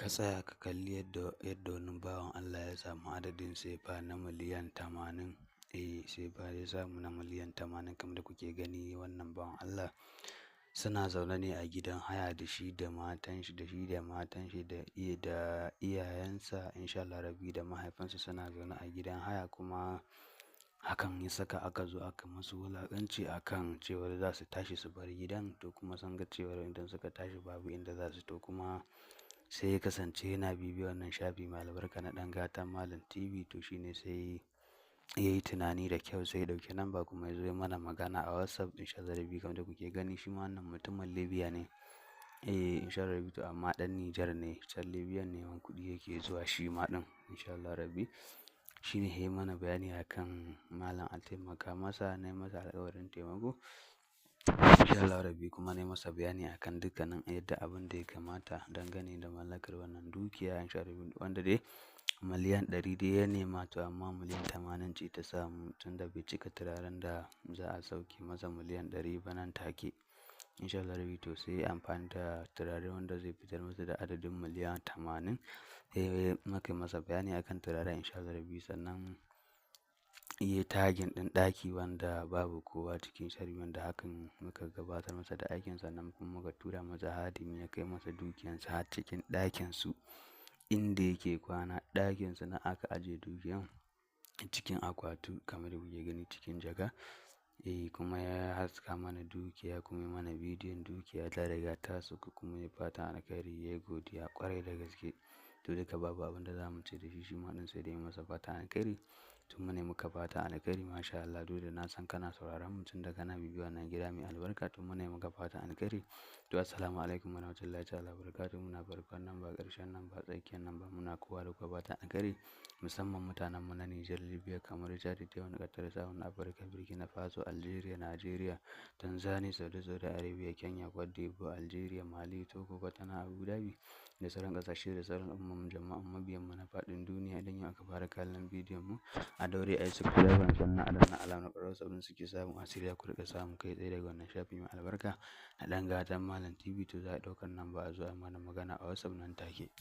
Ka tsaya ka kalli yadda wani bawan Allah ya samu adadin sefa na miliyan 80. Eh, sefa ya samu na miliyan 80 kamar da kuke gani. Wannan bawan Allah suna zaune ne a gidan haya da shi da matan shi, da shi da matan shi da da iyayensa, insha Allah rabbi, da mahaifinsa suna zaune a gidan haya. Kuma hakan ya saka aka zo aka masu wulaƙanci akan cewar za su tashi su bar gidan. To kuma sun ga cewar idan suka tashi babu inda za su. To kuma sai ya kasance yana bibiyar wannan shafi mai albarka na Ɗan Gata Malam TV. To shine sai ya yi tunani da kyau, sai ya ɗauki namba kuma ya zo ya mana magana a WhatsApp, insha Allah rabbi. Kamar da kuke gani, shi ma wannan mutumin Libya ne. Eh, insha Allah rabbi. To amma ɗan Nijar ne, can Libya neman kuɗi yake zuwa shi ma ɗin, insha Allah rabbi. Shi ne ya yi mana bayani akan malam a taimaka masa, na yi masa alƙawarin taimako, insha Allah rabbi. Kuma na yi masa bayani akan dukkanin yadda abin da ya kamata dangane da mallakar wannan dukiya, insha Allah rabbi, wanda dai miliyan 100 dai ya nema. To amma miliyan 80 ce ta samu, tunda bai cika turaren da za a sauke masa miliyan 100 ba nan take, insha Allah rabbi. To sai ya amfani da turare wanda zai fitar masa da adadin miliyan 80. Eh, muka yi masa bayani akan turaren, insha Allah rabbi. Sannan yi tagging ɗin ɗaki wanda babu kowa cikin shari, wanda hakan muka gabatar masa da aikin. Sannan kuma muka tura masa hadimi ya kai masa dukiyansa har cikin ɗakin su inda yake kwana. Ɗakin su na aka ajiye dukiyan cikin akwatu kamar da kuke gani, cikin jaka. Eh, kuma ya haska mana dukiya, kuma ya mana bidiyon dukiya ta riga ta sauka, kuma ya fatan alkhairi, ya yi godiya ƙwarai da gaske. To duka babu abin da za mu ce da shi, shi ma ɗin sai dai masa fatan alkhairi. To mune muka fatan alkhairi, masha Allah. Duk da na san kana sauraron mu tun da kana bibiya wannan gida mai albarka, to mune muka fatan alkhairi. To assalamu alaikum warahmatullahi ta'ala wabarakatuh. Muna farkon nan ba, ƙarshen nan ba, tsakiyar nan ba, muna kowa da kowa fatan alkhairi, musamman mutanen mu na Nijar, Libya, Kamaru, Chad, Taiwan, Qatar, South Africa, Burkina Faso, Algeria, Nigeria, Tanzania, Saudi Arabia, Kenya, Cote d'Ivoire, Algeria, Mali, Togo, Kwatana, Abu Dhabi da sauran ƙasashe da sauran al'umman jama'an mabiyan mu na faɗin duniya. Idan yau aka fara kallon bidiyon mu, a daure a yi subscribe, sannan a danna alamar ƙararrawar sabbin suke samun asiri, ku riƙa samun kai tsaye daga wannan shafi mai albarka na Ɗan Gatan Malam TV. To za a ɗaukar nan ba a zo a mana magana a WhatsApp nan take.